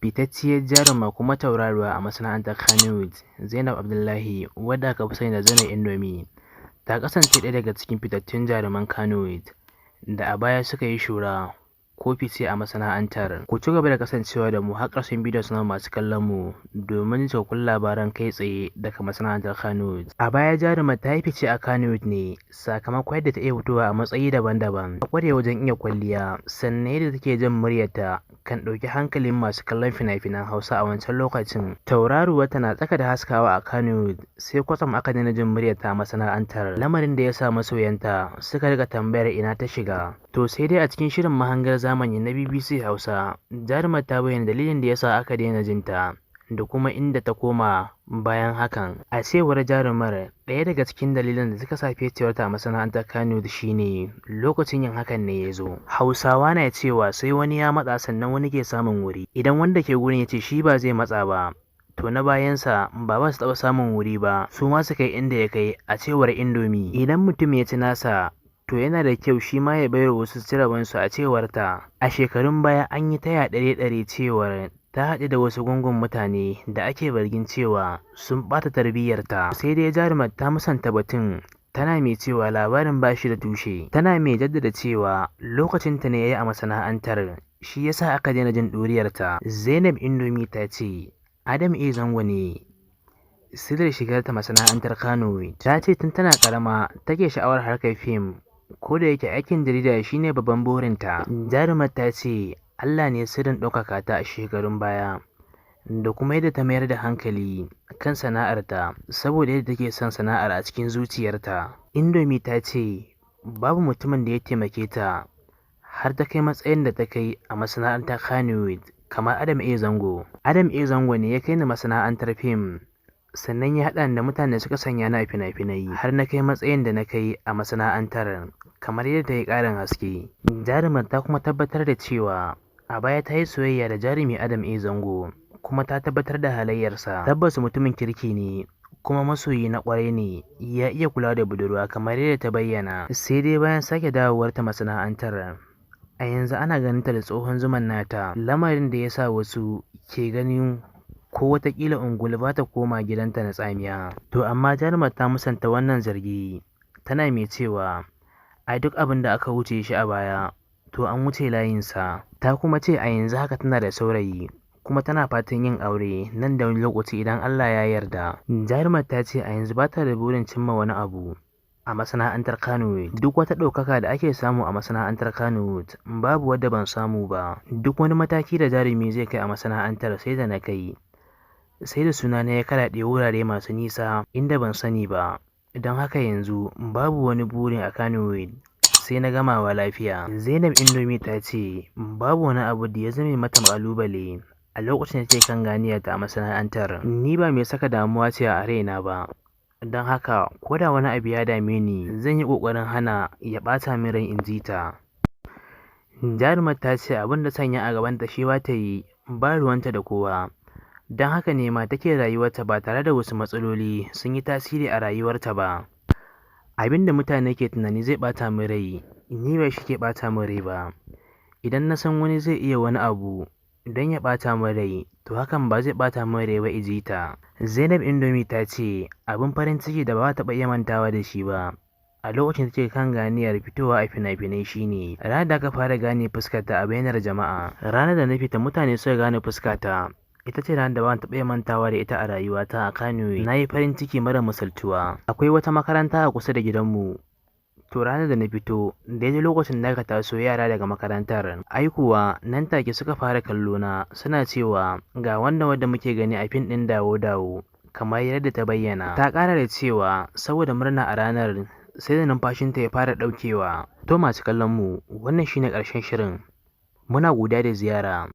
Fitacciyar jaruma kuma tauraruwa a masana'antar Kannywood, Zainab Abdullahi, wadda aka fi sani da Zainab Indomie, ta kasance ɗaya daga cikin fitattun jaruman Kannywood da a baya suka yi shuhura ko fice a masana'antar. Ku ci gaba da kasancewa da mu har ƙarshen bidiyon namu, masu kallon mu, domin cikakkun labaran kai tsaye daga masana'antar Kannywood. A baya jarumar ta yi fice a Kannywood ne sakamakon yadda ta iya fitowa a matsayi daban-daban, ta ƙware wajen iya kwalliya, sannan yadda take jan muryarta kan ɗauki hankalin masu kallon fina-finan Hausa a wancan lokacin. Tauraruwar tana tsaka da haskawa a Kannywood sai kwatsam aka daina jin muryarta a masana'antar, lamarin da ya sa masoyanta suka riƙa tambayar ina ta shiga. To sai dai a cikin shirin Mahangar Zamani na BBC Hausa, jarumar ta bayyana dalilin da ya sa aka daina jinta da kuma inda ta koma bayan hakan. A cewar jarumar, ɗaya daga cikin dalilan da suka sa ficewarta a masana'antar Kannywood shi ne lokacin yin hakan ne ya zo. Hausawa na cewa sai wani ya matsa sannan wani ke samun wuri. Idan wanda ke gurin ya ce shi ba zai matsa ba, to na bayansa ba za su taɓa samun wuri ba, su ma su kai inda ya kai, a cewar Indomie. Idan mutum ya ci nasa, to yana da kyau shi ma ya baiwa wasu su ci rabonsu, a cewarta. A shekarun baya an yi ta yaɗa raɗe-raɗin cewar ta haɗu da wasu gungun mutane da ake zargin cewa sun ɓata tarbiyyarta. Sai dai jarumar ta musanta batun, tana mai cewa labarin ba shi da tushe. Tana mai jaddada cewa lokacinta ne ya yi a masana'antar, shi ya sa aka daina jin ɗuriyarta. Zainab Indomie ta ce Adam A. Zango ne silar shigarta masana'antar Kannywood. Ta ce tun tana ƙarama take sha'awar harkar fim, ko da yake aikin jarida shi ne babban burinta. Jarumar ta ce Allah ne sirrin ɗaukaka ta a shekarun baya da kuma yadda ta mayar da hankali kan sana'arta saboda yadda take son sana'ar a cikin zuciyarta. Indomie ta ce babu mutumin da ya taimake ta har ta kai matsayin da ta kai a masana'antar Kannywood kamar Adam A. Zango. "Adam A. Zango ne ya kai ni masana'antar fim, sannan ya haɗa ni da mutanen da suka sanya ni a fina-finai har na kai matsayin da na kai a masana'antar", kamar yadda ta yi ƙarin haske. Jarumar ta kuma tabbatar da cewa a baya ta yi soyayya da jarumi Adam A. Zango kuma ta tabbatar da halayyarsa. "Tabbas mutumin kirki ne kuma masoyi na ƙwarai ne, ya iya kula da budurwa", kamar yadda ta bayyana. Sai dai bayan sake dawowarta masana'antar, a yanzu ana ganin ta da tsohon zuman nata, lamarin da ya sa wasu ke ganin ko wataƙila ungulu ba ta koma gidanta na tsamiya. To amma jarumar ta musanta wannan zargi, tana mai cewa ai duk abin da aka wuce shi a baya to an wuce layinsa. Ta kuma ce a yanzu haka tana da saurayi kuma tana fatan yin aure nan da wani lokaci idan Allah ya yarda. Jarumar ta ce a yanzu ba ta da burin cimma wani abu a masana'antar Kannywood. "Duk wata ɗaukaka da ake samu a masana'antar Kannywood, babu wadda ban samu ba. Duk wani mataki da jarumi zai kai a masana'antar sai da na kai. Sai da sunana ya karaɗe wurare masu nisa inda ban sani ba. Don haka yanzu babu wani buri a Kannywood sai na gamawa lafiya." Zainab Indomie ta ce babu wani abu da ya zame mata ƙalubale a lokacin da take kan ganiyarta a masana'antar. "Ni ba mai saka damuwa ce a raina ba. Don haka ko da wani abu ya dame ni, zan yi ƙoƙarin hana ya ɓata min rai", in ji ta. Jarumar ta ce abin da ta sanya a gabanta shi za ta yi, ba ruwanta da kowa. Don haka ne ma take rayuwarta ba tare da wasu matsaloli sun yi tasiri a rayuwarta ba. "Abin da mutane ke tunani zai ɓata min rai, ni ba shi ke ɓata min rai ba. Idan na san wani zai iya wani abu don ya ɓata min rai, to hakan ba zai ɓata min rai ba", in ji ta. Zainab Indomie ta ce abin farin ciki da ba za ta taɓa iya mantawa da shi ba a lokacin da take kan ganiyar fitowa a fina-finai shi ne ranar da aka fara gane fuskarta a bainar jama'a. "Ranar da na fita mutane suka gane fuskata ita ce ranar da ba zan taɓa iya mantawa da ita a rayuwata a Kannywood. Na yi farin ciki mara misaltuwa. Akwai wata makaranta a kusa da gidanmu. To ranar da na fito, daidai lokacin da aka taso yara daga makarantar, ai kuwa nan take suka fara kallo na suna cewa ga wannan wadda muke gani a fim ɗin Dawo Dawo", kamar yadda ta bayyana. Ta ƙara da cewa saboda murna a ranar sai da numfashinta ya fara ɗaukewa. To masu kallon mu, wannan shine ƙarshen shirin. Muna godiya da ziyara.